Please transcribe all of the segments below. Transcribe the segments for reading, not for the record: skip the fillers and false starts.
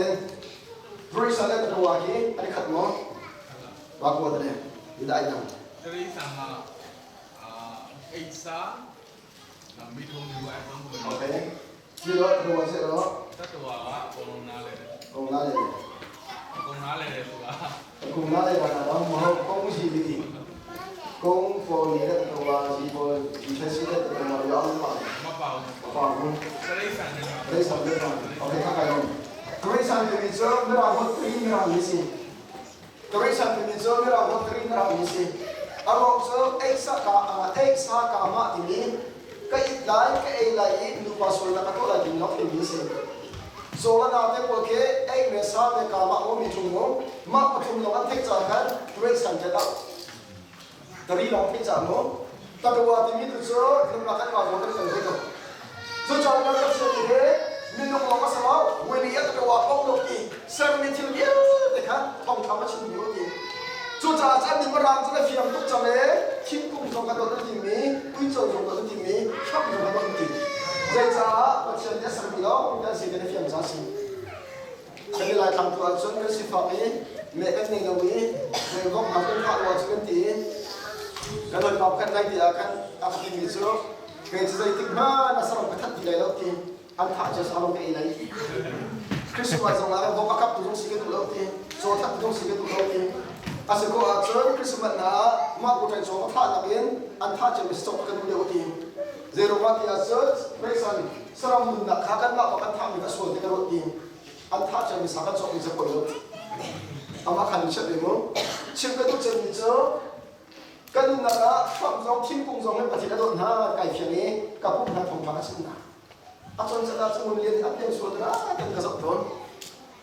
ten Teresa le tatawa hi an i khat maw? Wa ko te i dai dang. Teresa ma eisa mi thong ni ai bang ko. Okay. Ti lo tatawa se lo. Tatawa wa kong na le. Kong na le. Kong na le le su Kong na le na bang mo kong si bi. Kong fo ni le tatawa ji fo ji the si le tatawa yo ang pa. Ma pau. Pa mu. Teresa ne. Teresa ne pa. Okay, kha kai lo. Teresa ti mi chu mira hot tri mira ni si. Teresa ti mi chu mira hot tri mira ni si. Arok chu ei sa ka ei sa ka ma ti mi ka it lai ka ei lai i nupa sual na ka to lai ti nok ti mi si. Zola na te pawl khi ei me sa me ka ma mo mi thung mo ma pathum long an theih ca khan Teresa te dau. Tari long theih ca mo. Tatawa ti mi tu cu nangmah kan mah zong kan kan thei ko. Cu caan kan Pathian nih he minung lawng a si lo, vui nih a tatawa kong lo ti sermi thil vialte kha thawngṭha va chim u ti. Cucaah cun ni mirang cu na fiang tuk cang e, thingkung zong kan dawt an timi, uico zong dawt an timi, hramh zong kan dawt an ti. Zeicah Pathian nih a sermi lawng kan si kan i fiang ca si. Kan i Laitlang tu ahcun kan sifak i meh kan nei lo i vok hna kan thah lo ahcun kan ti i kan hawipa pakhat nai ti ah khan a ka timi cu kei cu zeitik hmanh a saram ka that ti lai lo ti an thah cu saram ka ei lai ti Christmas zong ah vok a kap tu zong si ka duh lo ti caw that tu zong si ka duh lo ti a si ko ahcun Christmas na ah mah kuṭai caw ka thah nakin an thah cia mi caw ka duh deuh ti zeiruangah ti ahcun Grayson saram nunnak kha kanmah pa kan thahmi kha sual ti ka ruat ti an thah ciami sa kan cawkmi cu poi lo amah khan chiat ve mu chim ka duh cemmi cu kan nunnak ah hramh zong thingkung zong in Pathian a dawt hna kai fiang i ka pum hna thawngṭha ka chim hna a con chan ah cun lian a pian sual dara kan ka zoh tawn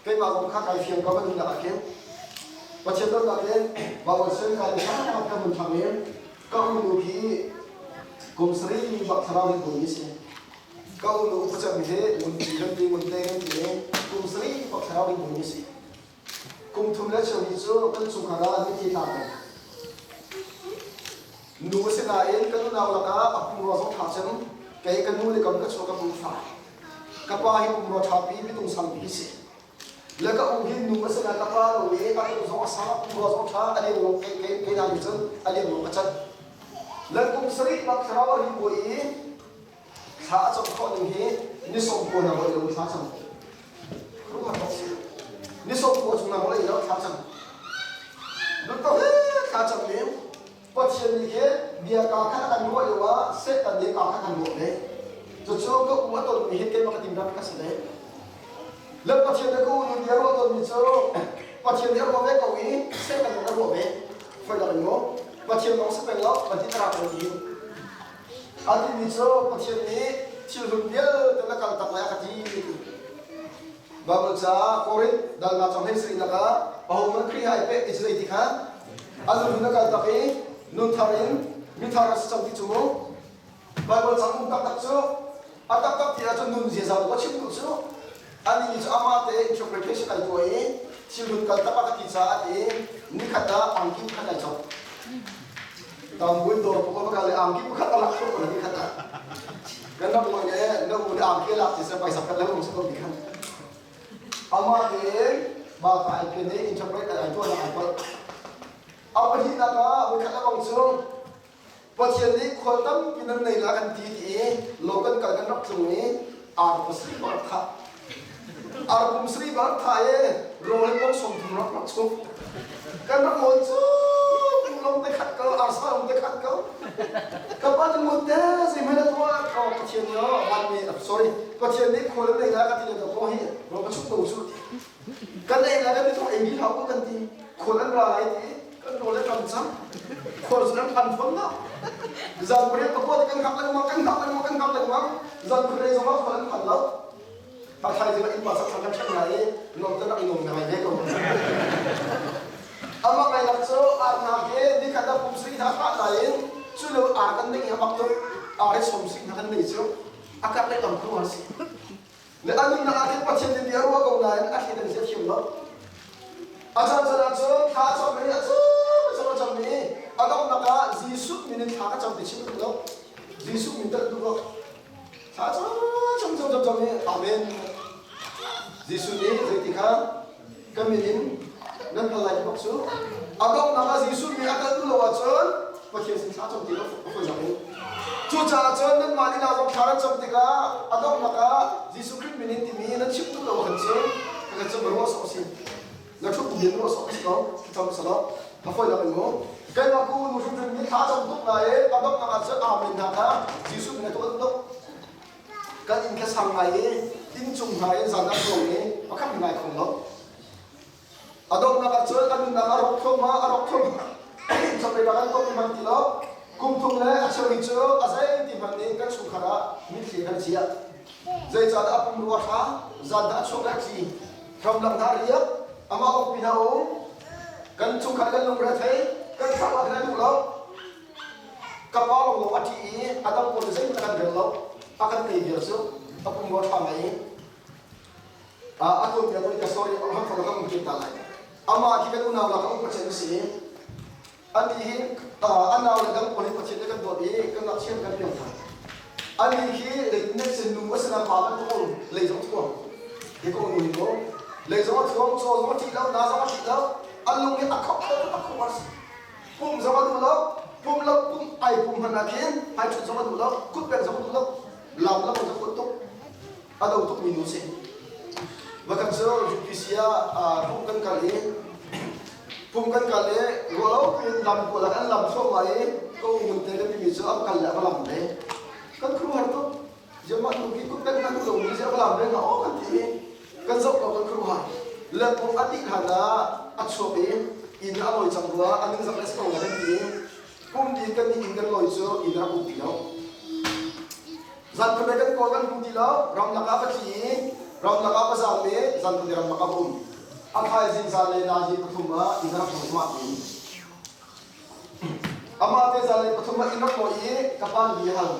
keimah zong kha kai fiang ko ka nunnak ah khin Pathian dawtnak in Bible sin kai ka ka mun thang i ka unu khi kum sarih bak thlarau hi bui si ka unu upacam hi ngun ti kan ti ngun te kan ti kum sarih bak thlarau hi bui si kum thum le cheu hi cu kan chungkhar ah mithi tla ko nu si nain kan unau lakah a pumrua zong ṭha cem kei ka nu le kam ka chuah ka pum fa ka pa hi pumrua ṭha pi mitung sang pi si Le ka u hi nu a si na ka pa lo i a tung zong a sang, rua zong ṭha, a leng lawng kei kei kei nih cun a leng lawng a cat. Le kum sarih bak thlarau a ri buai i thla a cam khawh ning hi ni sawm kua na hoi lo thla cam. Ruah tok si. Ni sawm kua chung na hoi lo thla cam. Lut to he thla cam ning Pathian nih hin bia kaa khat a kan ruah lio ah Satan nih kaa khat kan ruah ve. Cucu ka u a tonmi hi keimah ka timhnak ka si ve. Le Pathian nih ka u nih bia ruah tonmi cu Pathian nih a ruah ve ko i Satan nih a ruah ve. Foi lak in maw? Pathian lawng si peng lo, Pathian a rak ko ti. A timi cu Pathian nih thil hlun vialte na kal tak lai a ka ti. Bible caah Korinth dalnak cang hei sari lakah ahohmanh Khrih hai peh ti cu zei ti kha a nun na kal tak i nun thar in mithar a si cang ti cu mu Bible cang um taktak cu a taktak ti ahcun nun ziaza tu a chim duh cu anih nih cu amah te interpretation ai tuah i thil nun kal tak a ka ti caah ti nikhat ah angki pakhat ai cawk tambuin dawr puk a kal i angki pakhat a lak khawh ko nikhat ah kan rak lawi le na u le angki a lak ti se paisa khat le um se ko ti khan amah tein ma ka ai pian i interpret ai tuah na ai palh a pahnihnak ah voikhat a bang cu Pathian nih khual tampi nan nei la kan ti ti i lo kan kal kan rak tlung i ar pasarih bak rak thah ar pum sarih bak rak thah i rawl he pong sawm thum rak rak chuk kan rak ngawn cu long te khat ko arsa long te khat ko ka pa cu ngun te zei hmanh a tuah ko Pathian nih oh vanmi sorry Pathian nih khual nan nei la ka ti le ko hi rawl ka chuk ko su kan ei la kan ti thong ei mi hau ko kan ti khual an ra lai ti kan rawl le ram cang khual cu nan phan fawn lo zan pariat pakua te kan hngak lengmang kan hngak lengmang kan hngak lengmang zan pariat zong ah khual an phan lo Pathai zing ah innpa sak kan ṭhen lai i nuam te rak i nuam ngai ve ko amah ngai lak cu ar hna hi nikhat ah pum sui hna hlah nain cu lo ar kan neih hi a mak tuk ar hi som sui hna kan nei cu a karh leh tam khu a si Le a nunnak ah khin Pathian nih bia ruah ko nain a thleidan zia thiam lo. A caan caan ah cun thla a cam i a cam a cam i a donghnak ah Jesuh min in thla ka cam ti chim duh lo. Jesuh min telh duh lo. Thla cam cam cam cam cam i Amen. Jesuh nih zeiti kha ka min in nan hal lai ti bak cu a donghnak ah Jesuh nih a kal duh lo ahcun Pathian sin thla cam ti lo a fawi in. Cucaah cun nanmah lila zong thla nan cam tikah a donghnak ah Jesuh Khrih min in timi nan chim duh lo ahcun ka cun ruah sawh si. Na ṭhut din ruah sawh si ko, thlacam selaw a fawi nak in mu. Keimah ku nu hrimhrim nih thla cam tuk nain a donghnak ah cun amen hna kha Jesuh min a tuah tuk. Kan inn kha sang ngai i inncung hna in zan ah tuang i pakhat ngai kho lo. A donghnak ah cun a nunnak a rawk thluahmah, a rawk thluahmah. Chapei kan tuah ti hmanh ti lo. Kum thum le a cheu ni cu a zei ti hmanh nih kan chungkhar ah mitthli kan chiah. Zeicahdah a pumrua hra, zan dah a chuak le a tli. Ramdang hna riak, amah ukpi hna um. Kan chungkhar kan lungre a thei, kan thlam ah khan a duh lo. Ka pa lawnglawng a ṭih i a dang pawl cu zeihmanh a kan rel lo. A kan tei vial cu a pumrua ṭha ngai i a tuanbia tawi ka sorry hramthawk ka um ta lai. Amah khi kan unau lakah um Pathian a si i anih hi a nau le dang pawl hi Pathian nih kan dawt i kan ngakchia kan piang thar. Anih khi leitin sin nu a si na pa bantuk um lei zong thuam. Hi ko nu hi ko lei zong a thuam, chaw zong a ṭih lo, na zong a ṭih lo, a lung hi a khok a khok a si. Pum zong a duh lo, pum lo pum ai pum hmanh ah khin ai ṭhut zong a duh lo, kut pek zong a duh lo, lam lam zong a tuk. A do tukmi nu si. Vakhat cu UPC ah pum kan kal i pum kan kal i ruahlo piin lam kual ah kan lam thluahmah i ka u ngun te kan timi cu a kal le a va lam ve. Kan khuaruahhar tuk. Ziamah nu khi kut kan hman duh lomi si a va lam ve hnga aw kan ti i kan zoh ko kan khuaruahhar. Le pum a dih hlan ah a chuak i inn a lawi cang rua a ningzak le si ko lai kan ti i pum dih kan nih inn kan lawi cu inn a rak um ti lo. Zan khat kan kawl kan hmu ti lo, ramlak ah va tli i ramlak ah va zaam i zan khat ramlak ah va um. A thaizing zanlei nazi pathum ah inn rak hmu mah ti. Amah te zanlei pathum ah inn rak lawi i ka pa nih bia hal.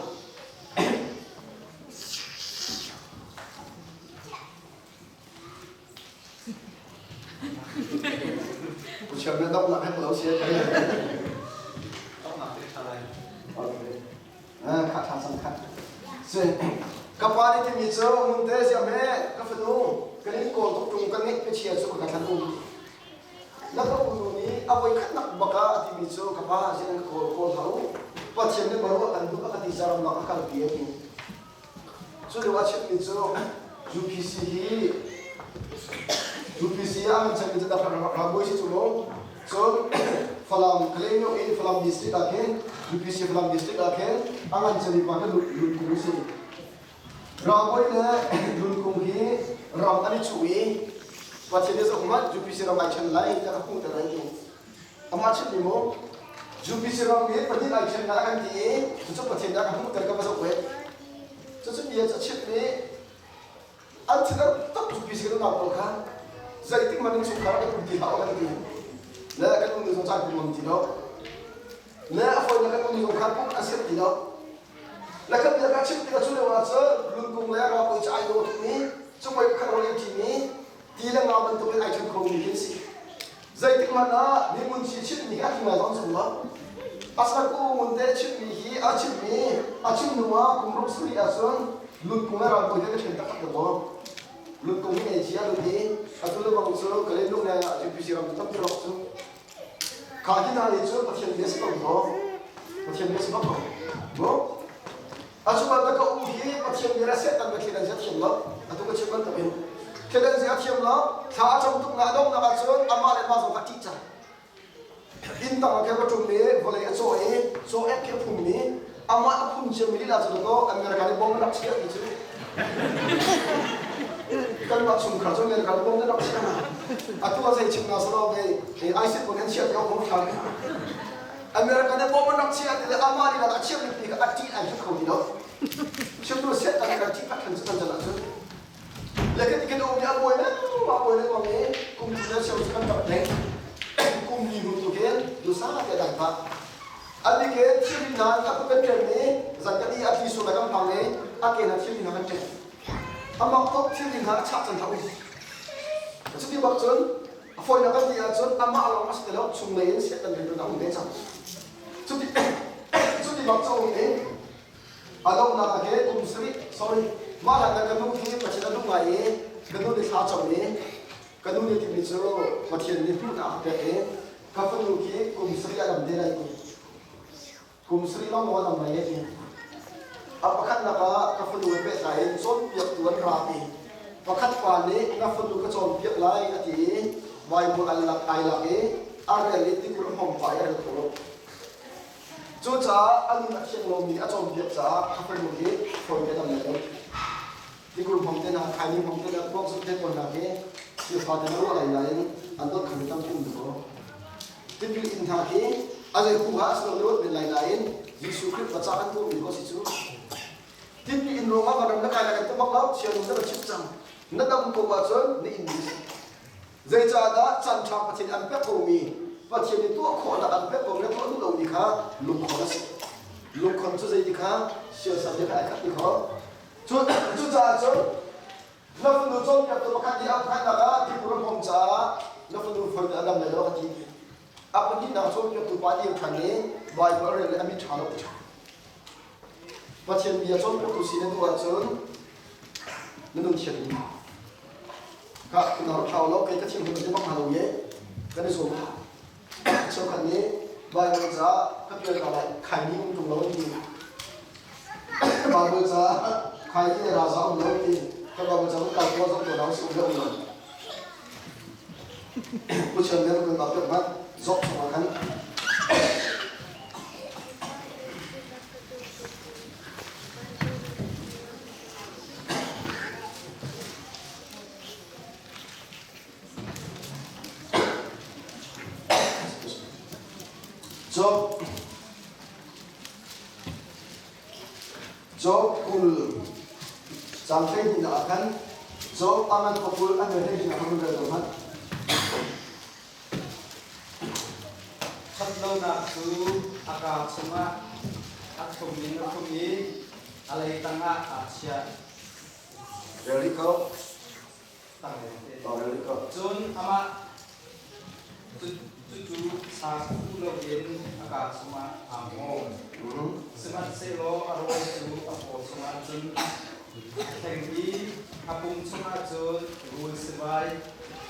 Chiam le dok nak he lo si. Dok nak te tha lai. Okay. Kha tha sang khat. Si. Ka pa nih timi cu mun te siam he ka fanu kan in kawl tuk tung kan ngeih pe chia cu ka thlan um. Na ka unu nih a voi khat nak baka a timi cu ka pa sin ka kawl kawl hau. Pathian nih baru kan duh a ka ti zaram lak a kal pi a ti. Cu lio a chimmi cu UPC hi UPC ah an chimmi cu Rambawi si cu mu. Cun Falam Kalaymyo in Falam district ah khin UPC Falam district ah khin a ngan cemmi pa khi Lunkung si. Rambawi le Lunkung hi ram an i cuh i Pathian nih zoh hmanh UPC ram ai ṭhen lai tiah ka hmuhter an ti. Amah chimmi mu UPC ram hi pahnih ai ṭhen a kan ti i cucu Pathian nih a ka hmuhter ka va zoh ve. Cucu bia cu a chimh i an thin a tuk UPC kan unau pawl kha zeitik hmanh in chungkhar kan um ti hlah kan ti. Le kan um ni zong caan pum ti lo. Le a fawinak kan um ni zong kha pum an sian ti lo. Le kan bia ka chimh tikah cu lio ah cun lungkung le ralpui cu ai daw tukmi, cungmei pakhat rawl ei ṭimi, ti le nga bantukin ai ṭhen khomi khi an si. Zeitik hmanh ah miphun si chimmi hi a tling lai zong an zum lo. Asaku ngun te chimmi hi a chimmi a chim hnu ah kum ruk sarih ahcun lutkung le ralbawi te ka ṭhen taktak lo maw? Lutkung hi ei a lut i atu le bang cu Kalaymyo le UPC ram cu tampi rawk cu. Kha hi hna hi cu Pathian bia si ko maw? Pathian bia si bak ko. Maw? A cu bantuk ka um hi Pathian bia le Satan bia thleidan zia thiam lo. Atu ka chim bantukin thleidan zia thiam lo. Thla a cam tuk na donghnak ahcun amah le mah zong kha ṭih cang. Inn tang ah khin va ṭum i vawlei a cawh i caw ek khi a phum i amah a phum ciami lila cu dakaw America nih bom an rak chiah ti cu. Kanmah chungkhar cu America nih bom an rak chiah. Atu ah zei chim na salo hei ISIS pawl nih an chiah ti ko thla. America nih bom an rak chiah ti le amah nih a chiah mi kha a ṭih ai hlut kho ti lo. Chimtu set an kan ṭih khat cu kan jan ahcun. Le kan kan um i a buai lengmang buai lengmang i kum thum le cheu cu kan rak deng. Kum li hnu tu khin dusa te dai phah. An ni ke thilri hna a kut kan ṭem i zan kan i a tli sual kan phang i a ke na thilri hna kan ṭem. Amak tuk thilri hna a chah can hlah u. Cuti bak cun A fawinak kan ti ahcun amah lawng a si ti lo, chunglei in Satan rianṭuan a um ve cang. Cuti cuti bak cu um i a donghnak ah hin kum sarih sorry mah hlan kan nu hi Pathian a duh ngai i Ka nu nih thla cam i ka nu nih timi cu Pathian nih hmuhnak a ka pek i ka fanu khi kum sarih a dam te lai ti. Kum sarih lawng a dam lai ti. A pakhatnak ah ka fanu he pehtlai in cawnpiaktu an ra ti. Pakhat pa nih na fanu ka cawnpiak lai a ti i Bible an lak ai lak i a rel i tikur a hmawm pah i a rel kho lo. Cucaah a nun a thiang lomi a cawnpiak caah ka fanu hi fawi te dam lai lo. Tikur hmang te hna, khaini hmang te hna, kuak zuk te pawl hna hi thil fa te na ruah lai nain an dawt khan tampi um ko. Tipil inn hna hi a zei hu ha a si lo na ruat men lai nain Jesuh Khrih va ca kan tuahmi ko si cu. Tipil inn ruangah vanram na kai lai kan ti bak lo, sianung na va chim cang. Na dam ko ahcun na inn ding si. Zeicahdah chan ṭha Pathian an pek komi Pathian nih tuah khawhnak an pek komi le tuah duh lomi kha lungkhon a si. Lungkhon cu zei ti kha siasal ti kha ai khat ti kho. Cucaah cun na fanu cawnpiaktu pakhat nih a hngalhnak ah tipur a hmawm caah na fanu foi a dam lai lo a ti. A pahnihnak cawnpiaktu pa dir ṭhan i Baibal a rel le a mit ṭha lo ti ṭha. Pathian bia cawnpiaktu si na duh ahcun na nun thian ding. Ka na thlau lo kei ka thim hun te bak hna lo ye kan i zuam. Cheukhat nih Baibal ca ka pial ka lai khaini um tung lo an ti. Baibal ca khaini le raza um lo an ti. Ka Baibal ca kan kal ko zong to dang si um le um lo. Pu Chian Lian kan ka piak mat zok chungah khan. Job Job 20 cang 12 ah khan Job a ngan pakul a ngan 12 ah khan rel hmanh. Ṭhatlonak cu a kaa chungah a thlum in a thlum i a lei tangah aa chiah. Rel rih ko. Cun amah cucu sa khuh loin a kaa chungah aa hmawm. Sihmanhsehlaw a rawl cu a paw chungah cun a thleng i a pum chungah cun rul sivai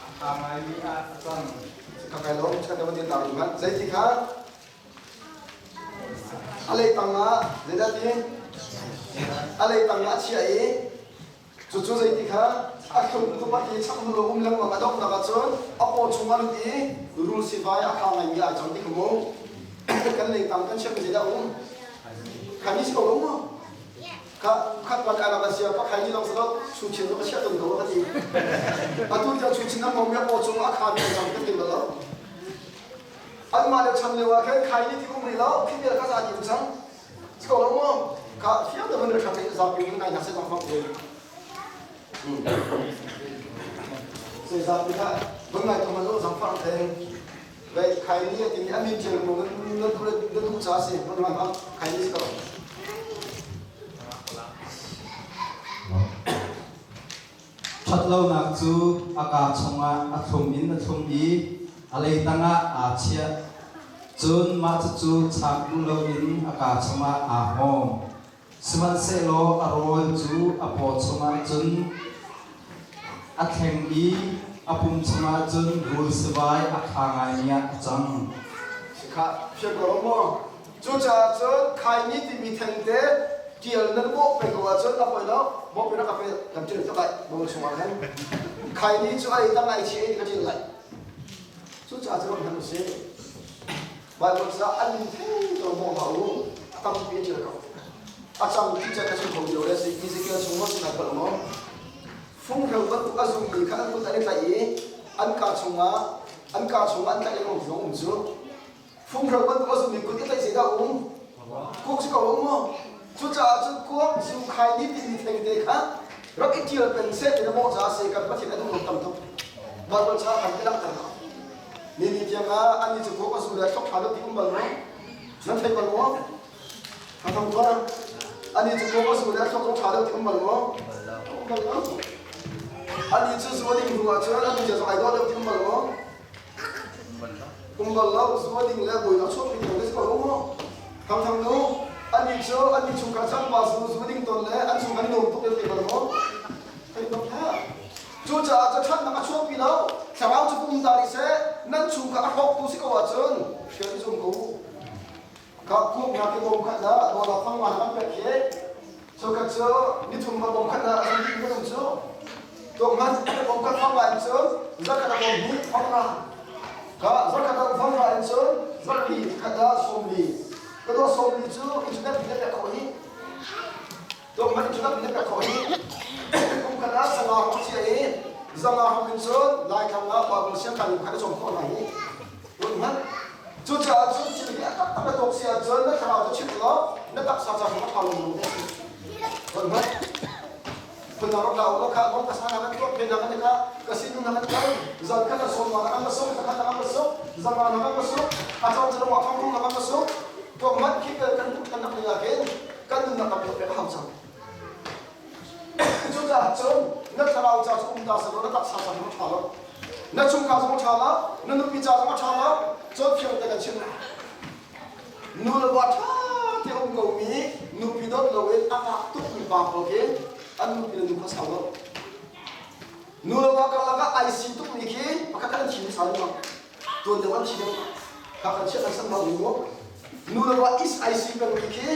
a kha ngaimi ah a cang. Kakai lawng chan na van tar hmanh. Zeiti kha a lei tang ah zeidah ti? A lei tang ah a chiah i Cucu zeiti kha a thlum tupat i chak hnu lo um lengmang a donghnak ahcun a paw chung ah lut i rul sivai a kha ngaimi ai cang ti kha mu. Kan leitang kan chiahmi zeidah um? Kha ni si ko lo maw? Kha khat pan ai lak sia pa khai ni long salo chu chin lo ka chiah ton ko ka ti. Atu tiang chu chin na mom ya paw chung a kha mi cang ka ti lo. Anmah le chan lio ah khan khai ni ti um rih lo, khi bel ka za ti cang. Ko lo maw? Ka fiang te man ṭha te zapi in ngai na se zang fang te. Se zapi kha vun ngai to man lo zang fang te. Vậy khai ni ti mi amin thil mo na du na du cha si vun ngai ma khai ni si ko. Ṭhatlonak cu a kaa chungah a thlum in a thlum i a lei tangah aa chiah. Cun mah cucu chaak duh loin a kaa chungah aa hngawm. Sihmanhsehlaw a rawl cu a paw chungah cun a thleng i a pum chungah cun rul sivai a kha ngaimi ah a cang. Sikha fiang ko maw? Cucaah cun khaini timi thengte ṭial nan bawh peng ko ahcun a poi lo. Bawh pi rak ka pe kan ṭial tuk lai bawh chungah khan. Khaini cu ai dang ai chi ka ṭial lai. Cucaah cun rak hman usih. Bible caah an min theng to bawh hlah u. A tampi a ṭial ko. A cang ti ca ka chim kho ti lo le si Ezekiel chung maw si nai palh maw? Funghreu bantuk a zummi kha an kut an i tlaih i an kaa chungah an kaa chungah an tlaih lengmang zong um cu. Funghreu bantuk a zummi kut i tlaih zeidah a um? Kuak si ko lo maw? Cucaah cun kuak zu khai ni timi thengte kha rak i ṭial peng seh ti na mawh caah si kan Pathian a duh lo tam tuk. Bible ca kan i langhter ko. Ni ni tiang ah annih cu kuak a zu le a thlok ṭha lo ti um bal maw? Nan thei bal maw? Ka thong tuar. Annih cu kuak a zu le a thlok zong ṭha lo ti um bal maw? Um bal lo. Annih cu zu a ding hnu ah cun a nunzia zong ai dawh deuh ti um bal maw? Um bal lo zu a ding le buainak chuahpi ding si ko lo maw? Thangthang nu annih cu annih chungkhar cang pa zu zu ding ton le an chung kan i nuam tuk ti bal maw? Thei bak hlah. Cucaah cu ṭhatnak a chuahpi lo. Thlarau cu pum ta rih seh, nan chung kha a hrawktu si ko ahcun hrial i zuam ko u. Ka kuaknak i bawm khat ah rawl ah fang kan pek hi sokhat cu nithum ka bawm khat ah an dih minung cu tuak hman bawm khat fang in cun zakhat a bawm hnih fang ra ka zakhat a fang ra in cun zakli khat ah sawmli ka dawt sawmli cu internet in pek khawh hi tuak hman internet in pek khawh hi kum khat ah sanga hong chia i zanga hong in cun laitlang ah Bible siang kan khat a cawm khawh hna hi. Ruat Cucaah cun thil hi a taktak na tuak si ahcun na thlarau cu chimh law na taksa ca zong a ṭha lo lo te si. Ruat hmanh. Phundang rak la u law kha bong ka sa na kan tuak phen na kan ka ka sinu na kan kal zan khat na sawm na kan la suk zakhat na kan la suk zanga na kan la suk a cang cu wa thong na kan la suk tuak hmanh khi kan kan kan nak ning ah khin kan nunnak tam pek a hau cang. Cucaah cun na thlarau ca cu um ta seh law na taksa ca zong a ṭha lo. Na chungkhar zong a ṭha lo, na nupi ca zong a ṭha lo. Cun fiang te kan chim. Nu le va ṭha te um komi nupi dawt loin a fak tukmi pa pawl khi an nupi le nu kha sau lo. Nu le va karlak ah ai si tukmi khi pakhat khat an thi hmasa lengmang. Tuan deuh an thi deuh. Kha kan chiat an san bal mu. Nu le va is ai si pengmi khi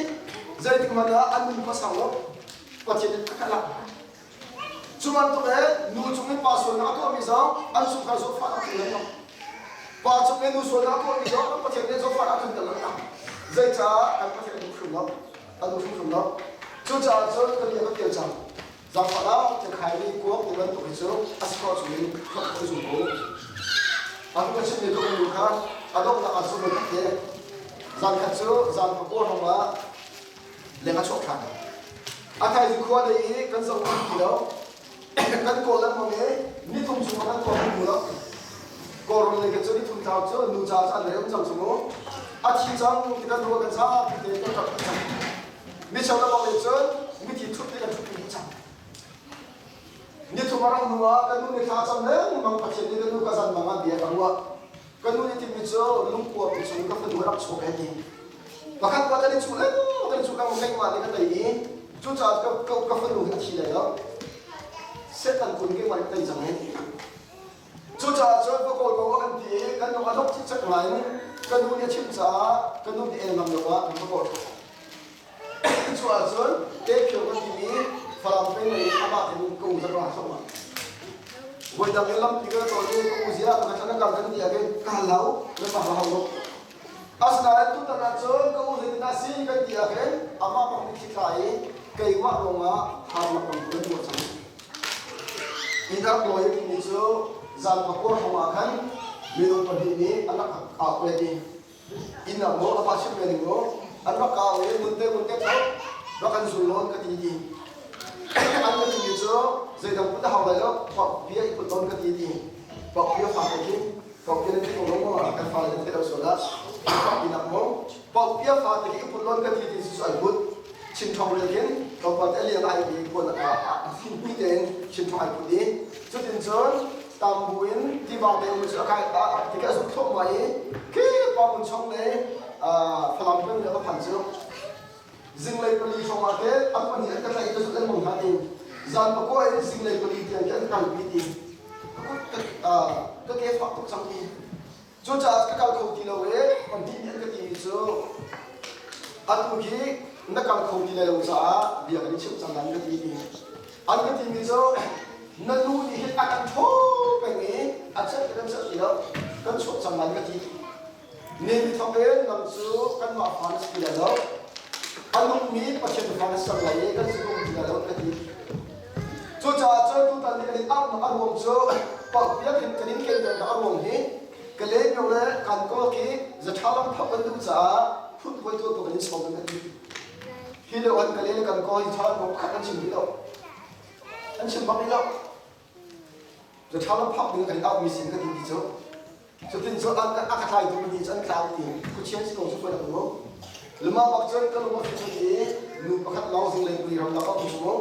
zeitik hmanh ah an nun kha sau lo. Pathian nih a lak. Cu bantuk he nu cung in pa sualnak a tuahmi zong an chungkhar zawtfahnak a tlun lengmang. Pa cung in nu sualnak a tuahmi zong Pathian nih zawtfahnak a tlunter lengmang. Zeicah kan Pathian a duh hrim lo? A duh hrimhrim lo. Cucaah cun ka bia ka tial cang. Zaangfah te khai mi kuak ti bantuk hi cu a si khawh chungin khawh ka zum ko. A ka chimmi ka unu kha a donghnak ah zum in te. Zan khat cu zan pakua hrawng ah leng a chuak ṭhan. A thaizing khua lei i kan zoh ngam ti lo. Kan kawl lengmang i nithum chung ah kan kawl hmu lo. Kawlrawn lei ka cu nithum thlau cu nu ca cu an rei um cang cu mu. A thi cang ti kan ruah kan zapi te kan ṭap cang. Micheu le bang nih cun mithi ṭhut nih kan ṭhut dih cang. Nithum a rauh hnu ah ka nu nih thla cam lengmang Pathian nih ka nu ka zan mang ah bia ka ruah. Ka nu nih timi cu lungkua pi chung ka fanu a rak chuak he ti. Pakhat pa kan i cuh lengmang kan i cuh lengmang keimah nih ka tei i cucaah ka, ka, ka fanu hi a thi lai lo. Satan kun keimah nih ka tei cang he ti. Cucaah cun ka kawl ko a kan ti i kan lung a dongh cikcek nain ka nu nih a chimh caah ka nu nih el ngam lo ah kan ka kawl. Cu ahcun Tephio kan timi Falam peng lei in amah in ka u zakra thawng ah. Voidang in lampi ka tawn i ka u zia ka thlan kal kan ti ahkhin ka hal hau na pa hau lo. Asinain tutan ahcun ka u zeitin dah si kan ti ahkhin amah bak nih thli i keimah ruangah harnak lam kan tuah cang. Inn rak lawi timi cu zan pakua hrawng ah khan minung pahnih nih an rak au let i inn ah maw a pa chimh ve ning maw an rak kau i ngunte ngunte tho rak kan zul lawn ka ti ti an ka timi cu zeidang put a hau lai lo pak bia i put lawn ka ti ti pak bia fa te khi pak bia nan thei ko lo maw kan fa le nan thei lo sual ah pak binak maw pak bia fa te khi i put lawn ka ti ti cu ai put chinthong rel khin tlawmpal te lian ai i puan a hmi tein chinthong ai put i cutin cun tambu in tiva te um cu a kai ti ka zuk thluahmah i khi pa mun chong le Falam peng le ka phan cu zinglei pali hrawng ah ke an pahnih an ka tlaih ka zut lengmang hna ti zan pakua in zinglei pali tiang khi an kalpi ti ka kut ka ke fak tuk cang ti Cucaah ka kal kho ti lo i pahnih nih an ka timi cu atu hi na kal kho ti lai lo caah bia kan i chimh cang lai an ka ti. An ka timi cu na nu nih hin a kan ṭhaw peng i a celh kan celh ti lo kan chuah cang lai an ka ti. Nemi thawk in nang cu kanmah fa na si ti lai lo. A nungmi Pathian fa na si cang lai i kan si ti lai lo an ka ti. Cucaah cun tutan ni kan in auhnak a ruang cu paupiak in kan in kenternak a ruang hi Kalaymyo le Kankaw khi zaṭha lam phak kan duh caah phunvuai tuah kan in sawm kan ti. Hi lio an Kalay le Kankaw hi ṭha lam pakhat an chim rih lo. An chim bak rih lo. Zaṭha lam phak ding kan in auhmi sin ka ti ti cu. Cutin cu a ka tlaitu pahnih cu an tlau ti khuchian si ko cu poi mu. Luma bak cun ka lung a fit i nu pakhat lawng zinglei pui ram lak ah um cu.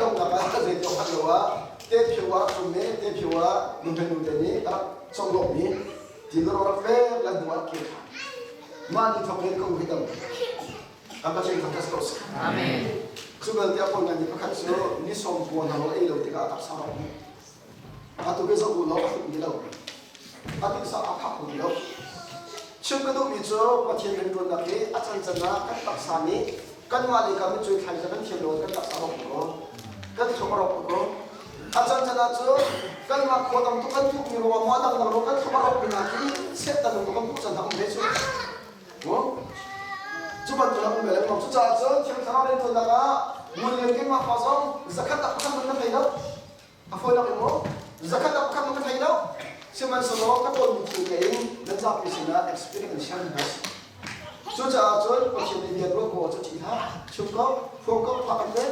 Donghnak ah zei ti awk lo ah te phio ah tum i te phio ah nu he nu te nih a rak conglawmhmi ti ro rak ve la hnu ah kir ṭhan. Mah ni thawk in ka u hi dam. Kan Pathian thangṭhat ko seh. Amen. Cu belte a pawi ngaimi pakhat cu ni 90 hna rawl ei lo tikah a taksa rawk dih. Atu ke zoh u law a hlut ni lo. A titsa a phak ti lo. Chim ka duhmi cu Pathian rianṭuannak hi a cancan ah kan taksa nih kanmah le kam in cuai thlai kan thiam lo kan taksa rawk ko. Kan thluak a rawk ko. A cancan ah cun kanmah khua tam tuk kan tukmi ruangah maw a dangdang ruang kan thluak a rawk mi hna khi setan tuk kan hmuh can hna um ve cu. Cu bantuk a um ve lengmang. Cucaah cun Thiang Thlarau rianṭuannak ah ngun lian keimah pa zong zakhat ah pakhat hmanh na thei lo. A fawinak in maw? Zakhat ah pakhat hmanh ka thei lo. Sihmanhsehlaw ka tonmi thil ka in nan zapi sinah experience kan share hna. Cucaah cun Pathian nih bia ruah ko cu ṭih hlah. Chim ko, phuang ko, phak an pek.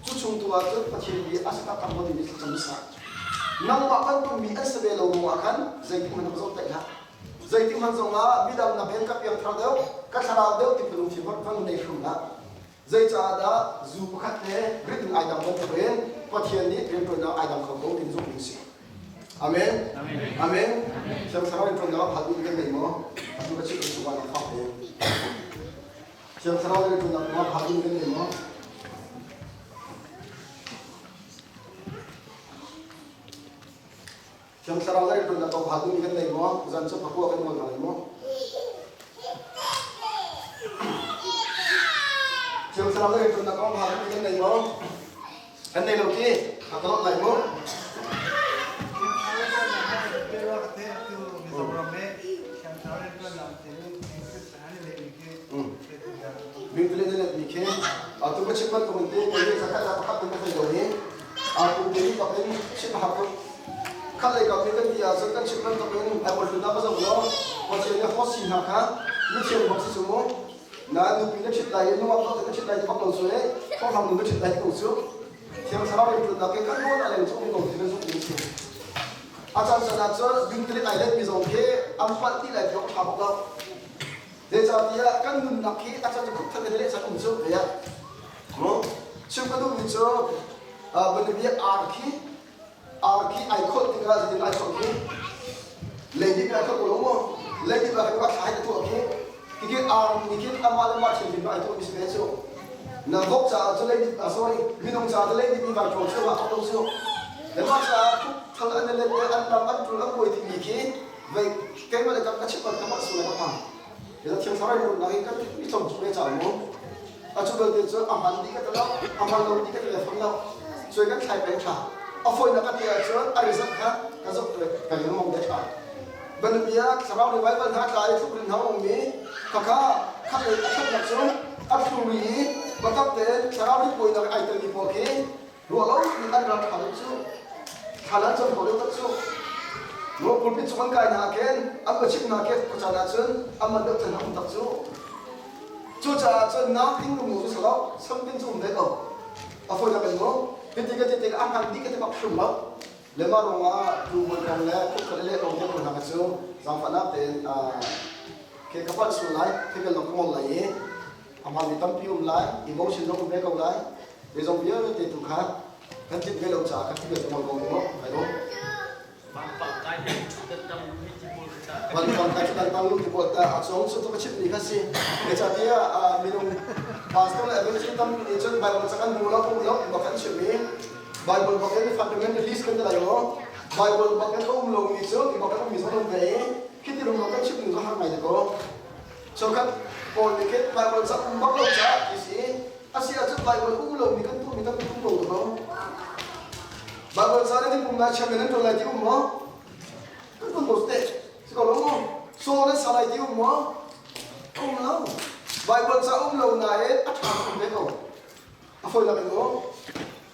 Cu chung tu ah cun Pathian bia a si taktak maw timi thlacam hmasa. Nangmah bantuk mi an si ve lo ruangah khan zeitik hmanh na zoh taih hlah. Zeitik hmanh zongah midang nakin ka piangthar deuh, ka thlarau deuh ti lungthin van nei hrim hlah. Zeicahdah zu pakhat le rit in ai dang bantukin Pathian nih rianṭuannak ai dang kho ko tin zumh ding si. Amen. Amen. Thiang Thlarau rianṭuannak ah duh kan nei maw? Atu ka chimh cu na fak te. Thiang Thlarau rianṭuannak ah duh kan nei maw? Thiang Thlarau le rianṭuannak kong hal duhmi kan nei maw? Zan cu pakua kan ngol hna lai maw? Thiang Thlarau le rianṭuannak kong hal duhmi kan nei maw? Kan nei lo ki? A ka lot lai maw? Biblia na letmi khi atu ka chim bantuk in te kei zakhat ah pakhat in ka thei lo hi atu te ni bak in chim a har tuk khat lei kap nih kan ti ahcun kan chim bantuk in Bible hlun ah ka zoh law Pathian nih host si hna kha mithiam bak si cu mu na nupi na ṭhit lai i nungak dawt na ṭhit lai ti bak lo cu e thawhhlang nu na ṭhit lai ti ko cu Thiang Thlarau in ṭunnak ke kan nawl a leng cu um ko ti na zumh ding si a caan caan ah cun bingtilit ai letmi zong khi an palh ti lai ti awk ṭha bak lo Zeicahtiah kan nunnak hi a can cu khupthal in leh can um cu tiah chim ka duhmi cu bianabia ar khi ar khi ai kholh tikah zeitin ai kholh khi leidip ai kholh ko lo maw leidip ah khan a thlai a tuah khi khi ar nih khin amah le mah thianghlim ai tuah mi si ve cu na vok caah cu leidip sorry minung caah cu leidip mi vai ṭawl cu mah lo cu le mah caah khupthal an let le an lam an ṭul an buai timi khi Vei keimah le ka chim ka mah sual ka phang. Ila thiang thlarau in nak in kan mi tlom cu ve cha mu. A cu belte cu a hman dih ka ti lo, a hman lo dih ka ti le fam lo. Cuai kan thlai peng tha. A fawinak ka ti ahcun a result kha ka zoh tu ka lengmang de tha. Banabia thlarau revival hna tla i tluk rin hna um mi khakha khat lei a thatnak cu a thluri i batak tein thlarau ritbawinak ai telmi pawl khi ruah lo in an ral ṭha deuh cu thlan an cam kho deuh tak cu ruah pulpit cung an kai hna khin an va chimh hna khin khuacaan ah cun an man deuh chan a um tak cu cucaah cun nakin lung cu salo something cu um ve ko a fawi nak in mu hiti ka ti tik a hman dih ka ti bak hrim lo le mah ruangah tu mun kong le khutkhat le kong te hna cu zaangfahnak tein ke ka palh sual lai ke ka lok ngol lai i a hmanmi tampi um lai emotion zong um ve ko lai Zeizong vialte tu kha kan tlinh ve lo caah kan ti ve ngol ko mu ai lo. Van pang kai tan tang lu ti pawl ta a chong chu tu ka chim ni kha si. Zeicahtiah minung pastor le evangelist tam nih cun Bible ca kan hmu lo um lo bak kan chim i Bible bak in fundamental list kan ti lai lo. Bible bak in a um lo mi cu bak in um mi zong um ve i khi ti rum kan chim ning cu har ngai te ko. Chokhat pawl nih khin Bible ca um bak lo caah ti si A si ahcun Baibal um lomi kan tuahmi tampi um ko lo. Baibal ca nih pum lai chiam in an ṭuan lai ti um maw? Kan ṭuan ko teh. Si ko lo maw? Saw nan sa lai ti um maw? Um lo. Baibal ca um lo nain a ṭha um ve ko. A fawi lak in maw?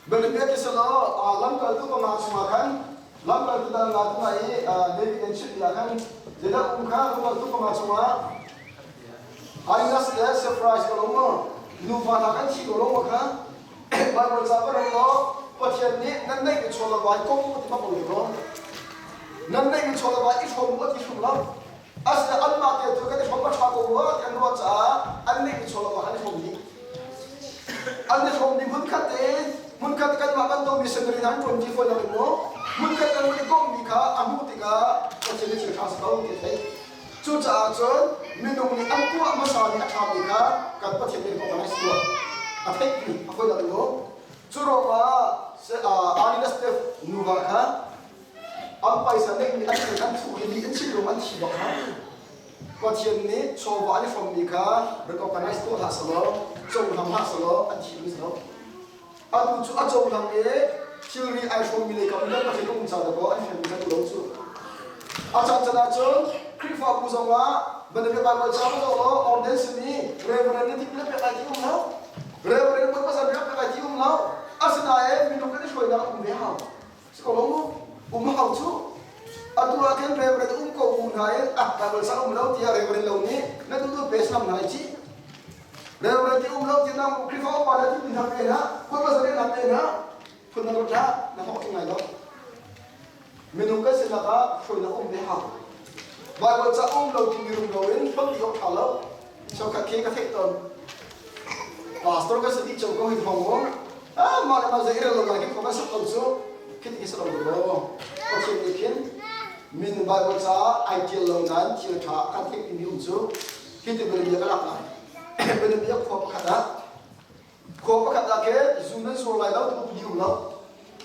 Bianabia ti selaw lamkaltu panga chungah khan lamkaltu dal nga tu i David an chimhmi ah khan zeidah um kha lamkaltu panga chungah Ainas le surprise ko lo maw nuva hna kan thi ko lo maw kha Bible ca va rel law Pathian nih nan neih mi chaw le vai kom ti bak lo ko nan neih mi chaw le vai i hrawm u ti hrum lo asina anmah te tu kan i hrawm a ṭha ko rua ti an ruah caah an neih mi chaw le vai an i hrawm dih an i hrawm dih hmunkhat te hmunkhat kanmah bantuk missionary hna an ṭuan ṭi fawn lo maw hmunkhat kan i komhmi kha a hmuh tikah Pathian nih thil ṭha si ko ti a theih Cucaah cun minung nih an tuah hmasa mi a ṭhami kha kan Pathian nih recognize tuah a theihpi a fawi lo maw? thi bak kha. Pathian nih chawva an i hrawmmi kha recognize tuah hlah selaw, cohlang hlah selaw an thi ding si lo. Atu cu a cohlang i thilri ai hrawmmi lei kam in kan Pathian um ca dakaw an fianmi kan lo cu. A caan can ahcun Khrihfabu zongah bantuk Bible ca va zoh law ordain simi reverend nih tipil a pek lai ti um lo. Reverend Bawipa zan riak pek lai ti um lo. Asinain minung kan i hruainak a um ve hau. Si ko lo mu? Um hau cu. Atu ah khin reverend um ko bu hna in ah Bible ca um lo tiah reverend lo nih na duh duh pe sam hna i ci. Reverend ti um lo ti nang Khrihfa upa na ti hna pe hna, Bawipa zan riak na pe hna, phun na ruat hlah, na thawk king lai lo. Minung kan sinak ah hruainak um ve hau. Baibal ca um lo timi rum lo in hlonh dih awk ṭha lo. Cheukhat khi ka theih tawn. Pastor kan si dih cio ko hi thawng mu. Ah mah le mah zei rel lo ngai khi khua kan sak ko cu. Khi ti si lo lo. Pathian nih khin min Baibal ca ai ṭial lo nain thil ṭha kan theih timi um cu. Hi ti bianabia ka lak lai. Bianabia khua pakhat ah Khua pakhat ah khin zu nan zuar lai lo ti upadi um lo.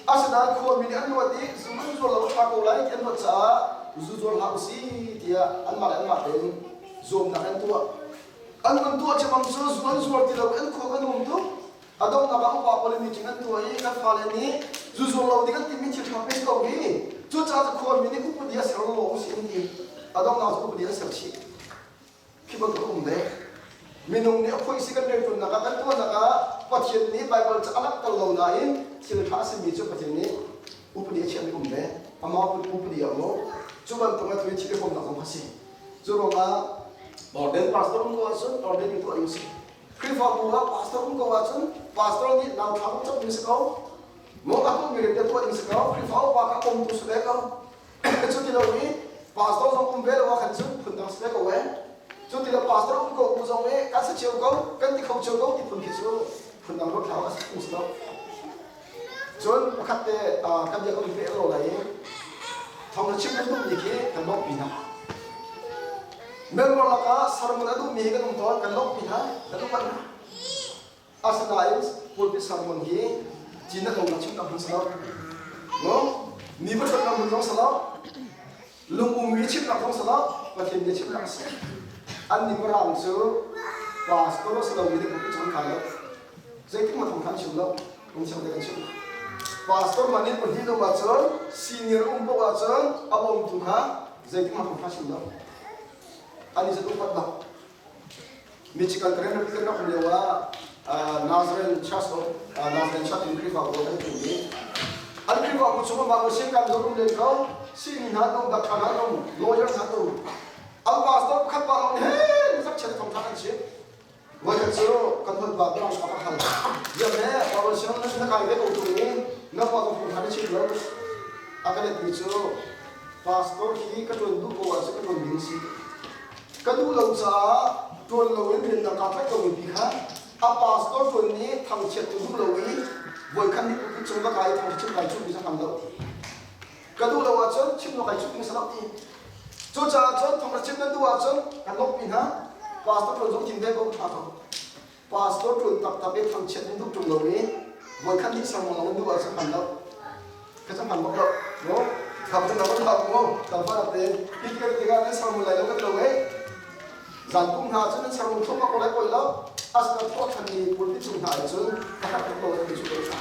Asinain khuami nih an ruat i zu kan zuar lo a ṭha ko lai ti an ruat caah zu zuar hlah usih tiah anmah le anmah tein zuamnak an tuah. An van tuah cemang cu zu an zuar ti lo i an khua kan um tuk. A donghnak ah upa pawl meeting an tuah i kan fale nih zu zuar lo ding an timi thil ṭha pek ko hi. Cucaah khuami nih upadi a ser lo usih an ti. A donghnak cu upadi an ser chih. Khi bantuk um ve. Minung nih a phoihsi kan rianṭuannak ah kan tuahnak ah Pathian nih Baibal ca a langhter lo nain thil ṭha a simi cu Pathian nih upadi a chiahmi um ve. Amah upadi ah maw cu bantuk a thu i thil i hrawmnak zong kha si. Cu ruangah orden pastor um ko ahcun orden in tuah ding si. Khrihfabu ah pastor um ko ahcun pastor nih nau thla cam ding si ko. Maw a tuahmi rian te tuah ding si ko. Khrihfa upa kha um tu si ve ko. Cu ti lo i pastor zong um ve lo ah khan cun phundang si ve ko ee. Cu ti lo pastor um ko bu zong i kan si cio ko, kan ti kho cio ko ti phun khi cu phundang ruat hlah a si phung si lo. Cun pakhat te kan bia kan peh lo lai i thawng na chim kan duhmi khi kan lawmhpi hna. Member lakah sermon a duhmi hi kan um tawn, kan lawmhpi hna, kan upat hna. Asinain pulpit sermon hi cin a lo chim tam hmun si lo. No? Mi va ṭhat hmun zong si lo. Lung ummi chimnak zong si lo. Pathian bia chimnak a si. An nih mirang cu pastor si lomi nih pulpit cun kai lo. Zeitik ma thong khan chim lo. Lungcheu te kan chim. Pastor man in pahnih um ahcun senior um paoh ahcun a bawmtu kha zeitik ma thong kha chim lo. An i zat upat bak. Michigan kan rak kan rak um lio ah Nazarene Church of Nazarene Church in Khrihfabu kan tum i an Khrihfabu chung ah mah sin kan zong um len ko sihni hna an um doctor hna an um lawyer hna an um an pastor pakhat pa lawng nih he zak chiat thong thak an chim voikhat cu kan hon pa bang ka hal ya me Bible siang na kai ve ko tung i na pa ka phung hna chim lo a ka let mi cu pastor hi ka tuan duh ko ah cu ka tuan ding si Ka duh lo caah ṭuan loin rian dang kaa tlaih ko mi kha a pastor ṭuan nih thangchiat tu duh lo i voikhat nih pulpit cung va kai i thangṭhat kai cuh mi cu hman lo ti. Ka duh lo ahcun chim lo kai cuh ding si lo ti. Cucaah cun thawngṭha chim nan duh ahcun kan lawmhpi hna. Pastor ṭuan zong thim ve ko ṭha ko. Pastor ṭuan taktak i thangchiat nan duh ṭung lo i voikhat nih sermon lo nan duh ahcun hman lo. Ka cu hman bak lo. No? Kham cu na van hau mu. Tam fa te hi kan tikah nan sermon lai lo kan lo e. Zan kum hna cu nan sermon thum ko lai poi lo. Asna thawh than ni pulpit cung hna cun ka hak ko kan cu lo tha.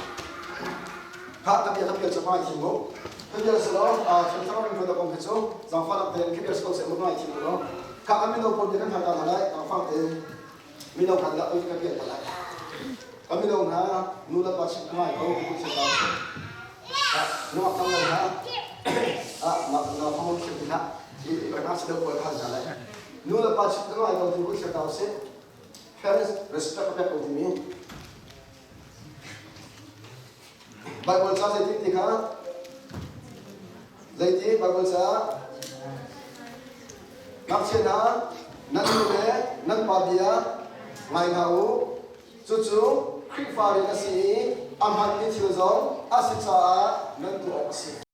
Kha ka bia ka pial cha mai thim mu. Ka bia se lo thil thar ring ko kong cu zangfa lak ten ka bia se ko se mu mai thim lo. Kha kan mino pawl bia kan hal ta lai zangfa ten mino khan la oi ka pial ta lai. Ka mino hna nu le pa chim ka ngai ko ku se ta. Nu ak lo hna ah na na phone khim hna i ka na se ko khan na lai. Nu le pa chim ka ngai ko tu ku se ta se. Parents respect ka pek ko timi. Bible ca zeitin ti kha zeiti Bible ca ngakchia hna nan nu le nan pa bia ngai hna u cucu Khrihfa rian a si i a hmanmi thil zong a si caah nan tuah awk a si.